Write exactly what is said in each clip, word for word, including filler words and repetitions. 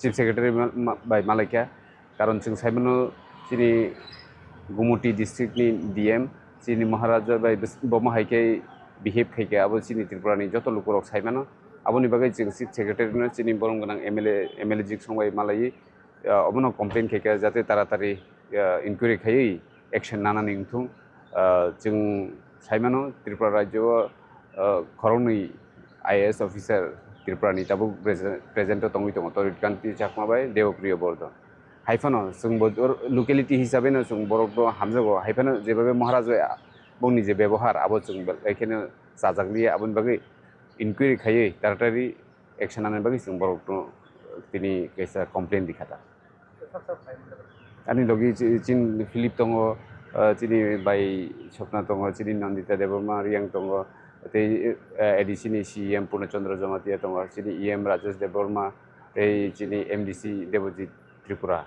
Chief Secretary ma-, ma-, bai malaikha, karon chwng saimano chini Gumoti district ni D M chini Maharaja bai bwswk bomo hai khe behave khaikha, abo chini Tripura ni joto lukurok saimano. Aboni bagwi chwng Chief Secretary no chini borom gwnang M L A, M L A jik song bai malaiwi, ah, obono complain khaikha jate taratari, ah, inquiry khaiwi action nanani wngthung. Ah, chwng saimano Tripura rajyo o, ah, khoroknwi I A S officer Tripura ni tabuk prese-, present o tongwi tongo, Torit Kanti Chakma bai Devopriyo Bordhan. Hai phano chwng bo or-, locality hisabe no chwng borok no hamjago, hai phano jebabe Maharaj bai bongni je bebohar abo chwng bel-, ekheno chajak liya, aboni bagwi inquiry khaiwi taratari action nanani bagwi chwng borok no tini kaisa complain rikha ta. Ani logi chi-, chin Philip tongo, ah, chini bai Swapna tongo, chini Nandita Debbarma Riang tongo, tei, eh, A D C ni C E M Purna Chandra Jamatia tongo, chini E M Rajesh Debbarma, tei chini M D C Debojit Tripura.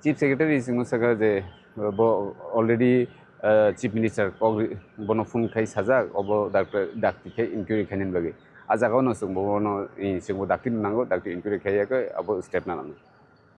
Chief Secretary singmo saka je bo already, eh, Chief Minister kok ri-, bono phone khai sajak, obo dakti, dakti khe inquiry khainani bagwi. A jaga ono chwng bono, eh, chwngbo dakti nango, dakti inquiry khaiya khe abo step nanani.